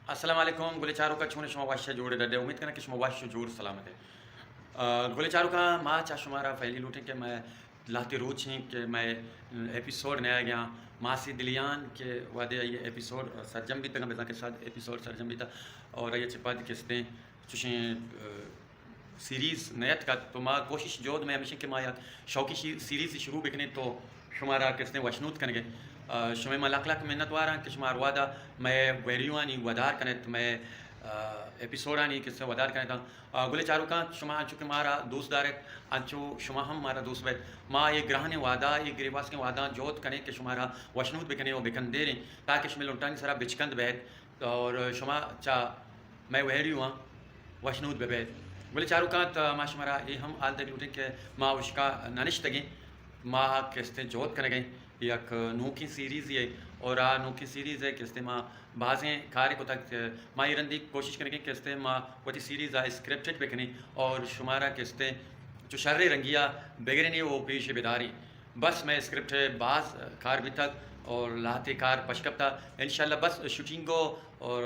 السلام علیکم، گلیں چاروکاں، چون شما؟ وش ءُ جوڑ ءُ ڈڈ ئے؟ امید کناں کہ شما وش ءُ جوڑ سلامت ئے۔ آ، گلیں چاروکاں، ما چہ شمارا پہلی لوٹیں کہ مئے لہتے روچ ایں کہ مئے ایپیسوڈ نیاگاں۔ ماسی دلیان کہ وہدے آئی ایپیسوڈ سرجم بیتگاں، بزاں کہ صد ایپیسوڈ سرجم بیتا اور آئی چہ پد کستیں چوشیں، آ، سیریز نیتکگ، تو ما کوشش جہد مئے ہمیش ایں کہ ما یک شوقی شی-، سیریز شروع بکنیں تو شمارا کستیں وشنود کنگے۔ آ، شمئے ما لک لک منت واراں کہ شما ہر وہدا مئے ویڈیوانی ودار کنیت، مئے، آ، ایپیسوڈانی کستیں ودار کنیت۔ آ، گلیں چاروکاں، شما انچو کہ مارا دوست داریت، انچو شما ہم مارا دوست بیت۔ ما اے گرہنیں وہدا، اے گریواسکیں وہداں جہد کنیں کہ شمارا وشنود بکنیں و بکندیریں تاکہ شمئے لنٹانی سرا بچکند بیت۔ اور شما چہ مئے ویڈیواں وشنود بہ بیت۔ گلیں چاروکاں، ما شمارا اے ہم حال دئیگ لوٹیں کہ ما اشکا نہ نشتگیں، ما کستیں جہد کنگیں یک نوکیں سیریزے اور آ نوکیں سیریز ءَ کستیں ما بازیں کارے کتگ۔ ما اے رندی کوشش کنگیں کستیں ما وتی سیریز ءَ اسکرپٹڈ بکنیں اور شمارا کستیں چو شریں رنگیا بگرینیں و پیش بداریں۔ بس مئے اسکرپٹ ءَ باز کار بیتگ اور لہتے کار پشکپتہ۔ انشاءاللہ بس شوٹنگ ءُ اور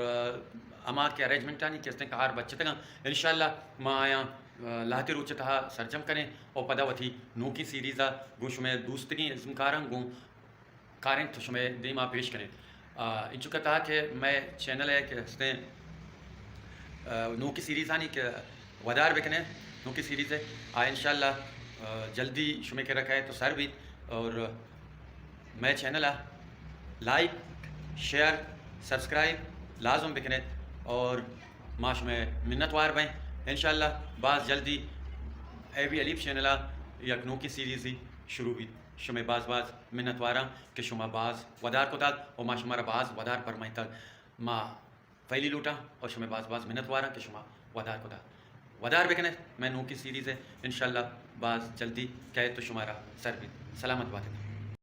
ہما کہ ارینجمنٹانی کستیں کار بچتگاں، انشاءاللہ ما آیاں لہتے روچ ءِ تہا سرجم کنیں اور پدا وتی نوکیں سیریز ءَ گوں شمئے دوستگیں ازمکاراں گوں کاریں تو شمئے دیما پیش کنیں۔ آ، انچو کہ تہا کہ مئے چینل ءَ کہ ہستیں، آ، نوکیں سیریزانی کہ ودار بکنیں، نوکیں سیریز ءَ آ انشاءاللہ، آ، جلدی شمئے کرا کئیت تو سر بیت اور مئے چینل ءَ لائک، شیئر، سبسکرائب لازم بکنیت اور ما شمئے منت وار بئیں۔ انشاءاللہ باز جلدی اے بی حلیف چینل ءَ یک نوکیں سیریزے شروع بیت۔ شمئے باز باز منت واراں کہ شما باز ودار کتگ و ما شمارا باز ودار پرمائتگ۔ ما پہلی لوٹاں اور شمئے باز باز منت واراں کہ شما ودار کتگ۔ ودار بکنیت مئے نوکیں سیریز ءَ، انشاءاللہ باز جلدی کئیت تو شمارا سر بیت۔ سلامت بات ات۔